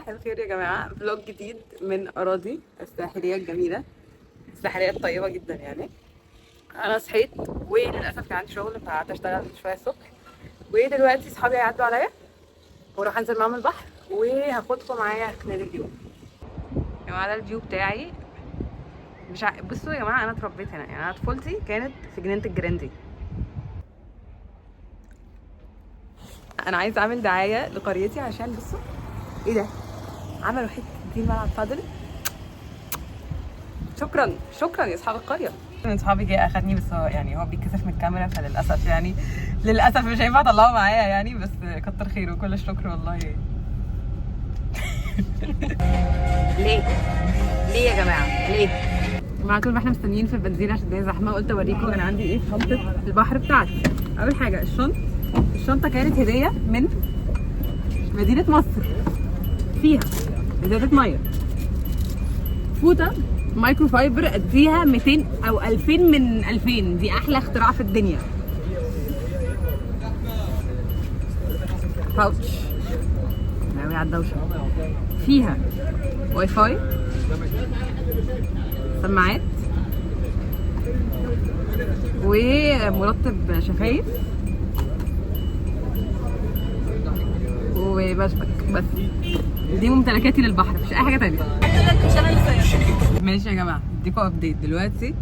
صباح الخير يا جماعة، vlog جديد من أراضي الساحلية الجميلة، الساحلية الطيبة جدا. يعني أنا صحيت وللأسف كان عندي شغل فقعدت أشتغل شوية الصبح، ودلوقتي صحابي هيعدوا عليا واروح أنزل معاهم البحر وهاخدكم معايا خلال اليوم. يا جماعة ده ال view بتاعي. مش بصوا يا جماعة، أنا اتربيت هنا، يعني أنا طفولتي كانت في جنينة الجراندي. أنا عايزة أعمل دعاية لقريتي عشان بصوا إيه ده، عملوا حتة دي ملعب بادل. شكرا شكرا يا اصحاب القرية. من صحابي جه اخدني، بس هو يعني هو بيتكسف من الكاميرا، فللاسف يعني للاسف مش هينفع اطلعه معايا يعني، بس كتر خيره كل الشكر والله. ليه ليه يا جماعة ليه؟ يا جماعة طول ما احنا مستنيين في البنزين عشان الدنيا زحمة، قلت اوريكم انا عندي ايه في شنطه البحر بتاعتي. اول حاجة الشنطة كانت هديه من مدينة مصر، فيها ازازة مية، فوطه مايكرو فايبر اديها 200 او 2000 من 2000، دي احلى اختراع في الدنيا. pouch ناوي على الدوشة، فيها واي فاي، سماعات، ومرطب شفايف، وبشبك. بس دي ممتلكاتي للبحر، مش اي حاجة تانية. ماشي يا جماعة، اديكوا update دلوقتي.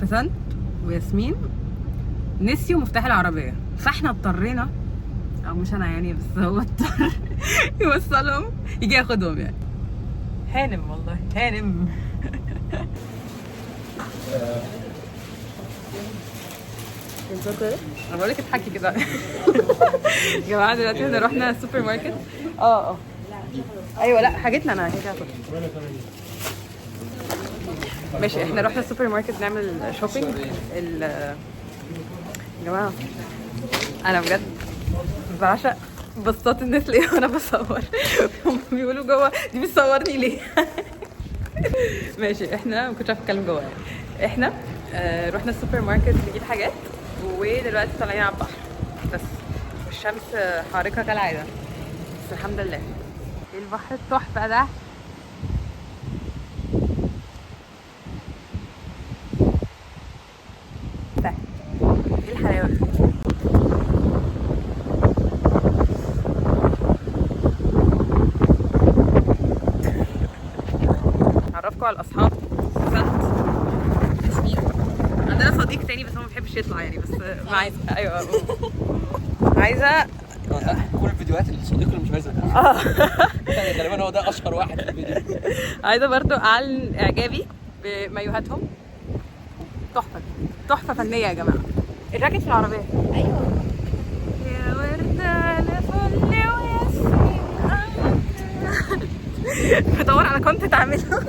بسنت وياسمين نسيوا مفتاح العربية، فاحنا اضطرينا، او مش انا يعني، بس هو اضطر يوصلهم يجي ياخدهم يعني. هانم والله هانم. انا بقول لك اضحكي كده. يا جماعة دلوقتي احنا رحنا السوبر ماركت. اه ايوه، لا حاجتنا انا كده هاخدها. ماشي، احنا رحنا السوبر ماركت نعمل shopping. يا جماعة انا بجد بعشق بصات الناس ليه وانا بصور. هم بيقولوا جوه دي بتصورني ليه؟ ماشي، احنا ما كنتش عارفه اتكلم جوه يعني. احنا رحنا السوبر ماركت نجيب حاجات، ودلوقتي طالعين على البحر، بس الشمس حارقه كالعادة، بس الحمد لله. ايه البحر التحفة ده؟ ايه الحلاوة دي؟ اعرفكم على الاصحاب. بسنت، ياسمين، عندنا صديق تاني بس هو ما بيحبش يطلع يعني، بس ما عايز. ايوه عايزه كل الفيديوهات الصديق اللي مش عايز يعني غالبا هو ده اشهر واحد في الفيديو. عايزه برضو اعلن اعجابي بمايوهاتهم، تحفة تحفة فنية يا جماعة. الراكت في العربية. ايوه يا ورده لفل وياسمين. بدور على content اعمله.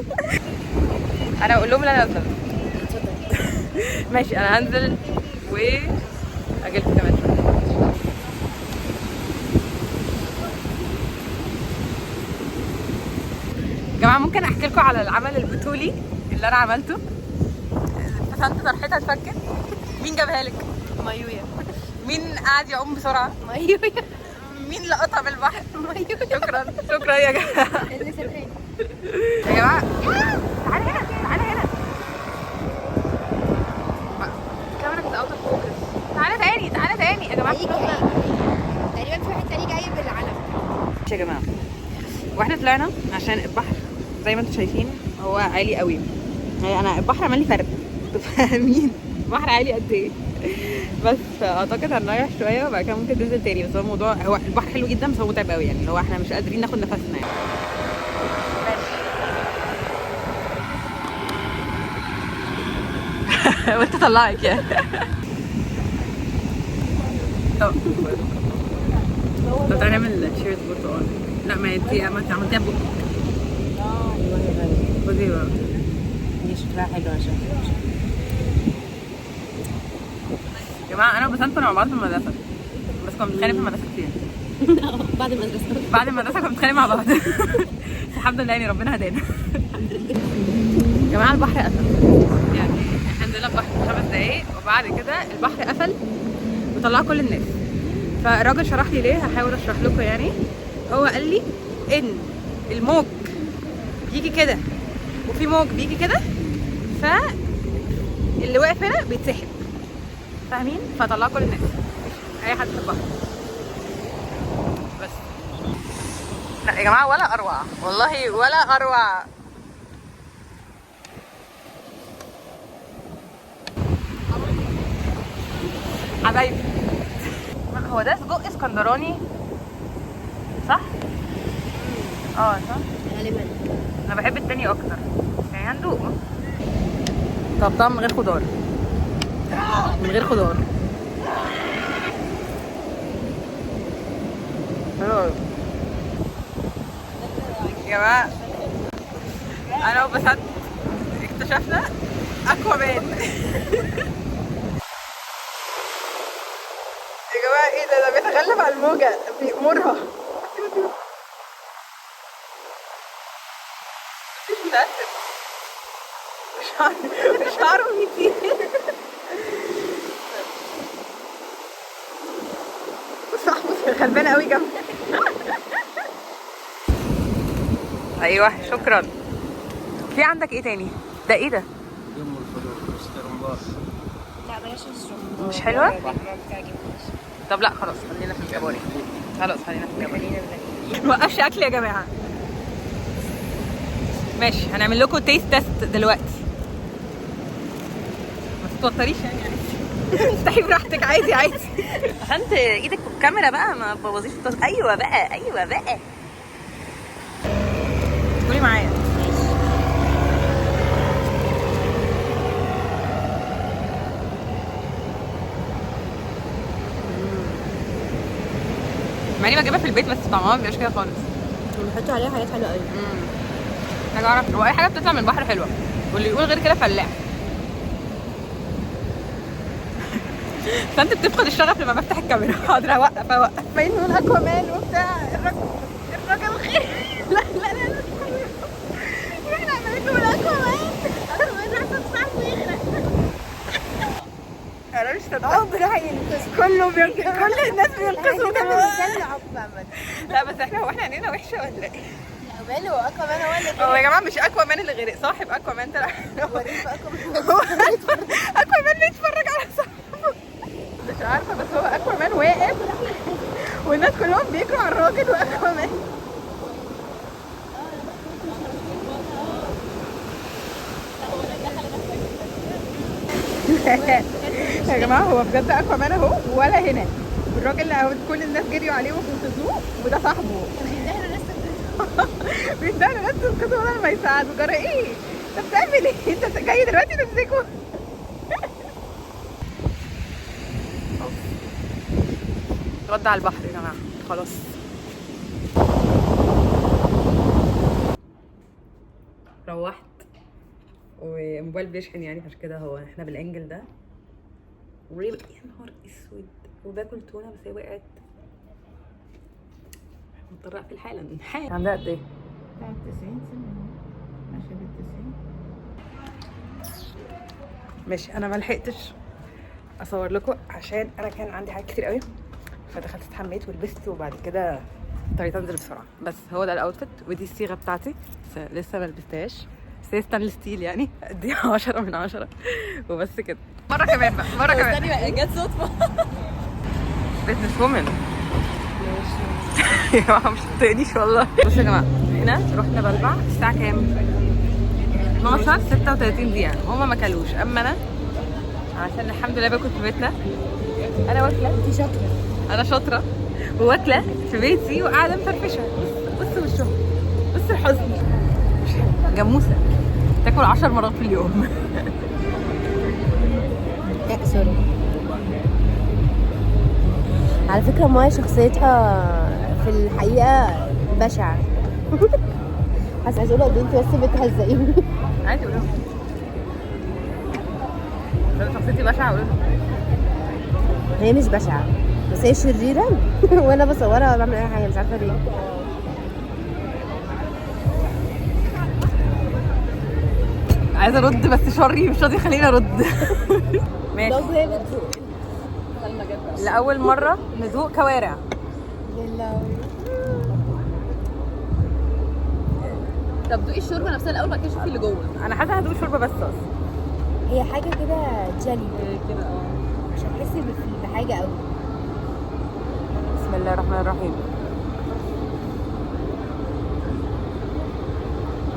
انا اقول لهم ان انا نازله. ماشي، انا هنزل واجيلكم كمان شوية. يا جماعة ممكن احكي لكم على العمل البطولي اللي انا عملته؟ بسنت طرحتها اتفكت. مين جابها لك؟ مايويا. مين قاعد يعوم بسرعة؟ مايويا. مين لقطها بالبحر؟ مايويا. شكرا شكرا يا جماعة. اللي سرقاني يا جماعة. تعالى هنا تعالى هنا، الكاميرا كانت out of focus. تعالى تاني تعالى تاني يا جماعة. تقريبا في واحد تاني جاي بالعلم. يا جماعة واحنا طلعنا عشان البحر زي ما انتم شايفين هو عالي قوي، يعني انا البحر عمل لي فرق، انتوا فاهمين البحر عالي قد ايه؟ بس اعتقد هنريح شوية وبعد كده ممكن ننزل تاني. بس هو الموضوع، هو البحر حلو جدا بس هو متعب قوي يعني، اللي هو احنا مش قادرين ناخد نفسنا يعني. ماشي. وانت طلعك يعني. طب تعالى نعمل cheers برتقال. لا ما انت عملتيها ببقك. خدي بقى دي شكلها حلو عشان يا جماعة. انا وبسنت كنا مع بعض في المدرسة، بس كنا بنتخانق في المدرسة كتير. بعد المدرسة بعد المدرسة كنا بنتخانق مع بعض. الحمد لله يعني ربنا هدانا. يا جماعة البحر قفل، يعني احنا نزلنا البحر 5 دقايق وبعد كده البحر قفل وطلع كل الناس. فالراجل شرح لي ليه، هحاول اشرح لكم يعني. هو قال لي ان الموج بيجي كده وفي موج بيجي كده، ف اللي واقف هنا بيتسحب، فاهمين؟ فطلعوا كل الناس، اي حد في البحر. بس لا يا جماعة ولا اروع، والله ولا اروع. حبايبي هو ده سجق اسكندراني صح؟ اه صح؟ غالبا. انا بحب التاني اكتر، يعني هندوق. طب طعم من غير خضار، من غير خضار. حلو قوي يا جماعة. انا وبسنت اكتشفنا اكوامان. يا جماعة ايه ده؟ ده بيتغلب على الموجه، بيأمرها. مش متأثر، مش عارف بيطير. وصاحبه غلبانه قوي جنبي. ايوه شكرا. في عندك ايه تاني؟ ده ايه ده؟ لا بلاش الشرب. مش حلوة؟ ما بتعجبنيش. طب لا خلاص خلينا في الكابوري، خلاص خلينا في الكابوري. ما وقفش اكل يا جماعة. ماشي هنعمل لكم taste test دلوقتي. ما تتوتريش يعني، عادي. افتحي براحتك، عادي عادي. عشان ايدك بالكاميرا بقى ما تبوظيش التصوير. ايوه بقى، ايوه بقى. قولي معايا. مع اني بجيبها في البيت بس طعمها ما بيبقاش كده خالص. بيحطوا عليها حاجات حلوة قوي. محتاجه اعرف هو اي حاجة بتطلع من البحر حلوة، واللي يقول غير كده فلاح. فانت بتفقد الشغف لما بفتح الكاميرا. حاضر اوقف اوقف. باين نقول اكوامان وبتاع الراجل خير. لا لا لا لا، احنا عمالين نقول اكوامان، اكوامان راح صاحبه يغرق. انا مش صدقت. كله بينقذ، كل الناس بينقذوا. لا بس احنا هو احنا عينينا وحشة ولا ايه؟ ماله اكوامان هو اللي هو يا جماعة مش اكوامان اللي غرق، صاحب اكوامان طلع. اكوامان بيتفرج على صاحبه، مش عارفه، بس هو اكوامان واقف والناس كلهم بيجروا على الراجل واكوامان. يا جماعة هو بجد اكوامان اهو ولا هنا، الراجل اللي كل الناس جريوا عليه وبينقذوه وده صاحبه. بيديها ناس تنقذه ولا ما يساعده. جرى ايه؟ انت بتعمل ايه؟ انت جاي دلوقتي تمسكه؟ رد على البحر يا جماعة خلاص. روحت وموبايل بيشحن يعني، عشان كده هو احنا بال angle ده. يا نهار اسود، وباكل تونه بس هي وقعت. مضطرة اقفل حالا حالا. عندها قد ايه؟ 93 سنة، ماشية بال90. ماشي. انا ما لحقتش اصور لكم عشان انا كان عندي حاجات كتير قوي، فدخلت اتحميت ولبست وبعد كده اضطريت انزل بسرعة. بس هو ده ال outfit ودي الصيغة بتاعتي، بس لسه ما لبستهاش، بس هي stainless steel يعني، دي 10 من 10 وبس كده. مرة كمان بقى، مرة كمان. استني بقى، جت صدفة. business woman. يا جماعة مش تطيقنيش والله. بصوا يا جماعة، هنا رحنا بلبع الساعة كام؟ 12:36 دقيقة. هما ما كلوش، اما انا عشان الحمد لله باكل في بيتنا. انا واكله. انت شاطرة. انا شاطرة وواكله في بيتي وقاعدة مفرفشه. بص بص وشهم، بص الحزن. جاموسه تاكل 10 مرات في اليوم. لا sorry. على فكرة مايا شخصيتها في الحقيقة بشعة. حاسه عايزه اقول قد ايه انت بس بتهزقيني. عادي قولها، انا شخصيتي بشعة قولها. هي مش بشعة بس هي شريرة. وانا بصورها بعمل اي حاجة مش عارفه ليه. عايزه ارد بس شري مش راضي يخليني ارد. ماشي. لاول مرة ندوق كوارع. طب دوقي الشوربة نفسها الاول، بعد كده شوفي اللي جوه. انا حاسه هدوق شوربة بس اصلا. هي حاجة كده جيلي، كده مش هتحسي بحاجة قوي. بسم الله الرحمن الرحيم.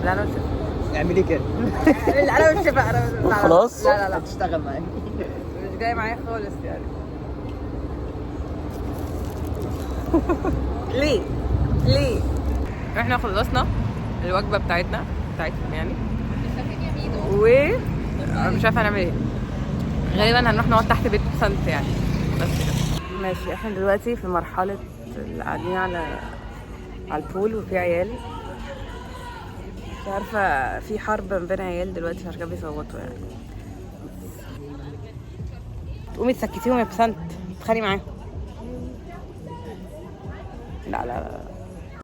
لا انا مش اعملي كده. لا انا مش بقى، انا خلاص؟ لا لا لا هتشتغل معايا. مش جاي معايا خالص يعني. ليه؟ ليه؟ احنا خلصنا الوجبة بتاعتنا بتاعتهم يعني، و مش عارفه هنعمل ايه. غالبا هنروح نقعد تحت بيت سانت يعني، بس كده. ماشي، احنا دلوقتي في مرحلة اللي قاعدين على البول وفي عيال، مش عارفه في حرب ما بين عيال دلوقتي عشان كده بيصوتوا يعني. تقومي تسكتيهم يا بسنت، تتخانقي معاهم. لا لا لا.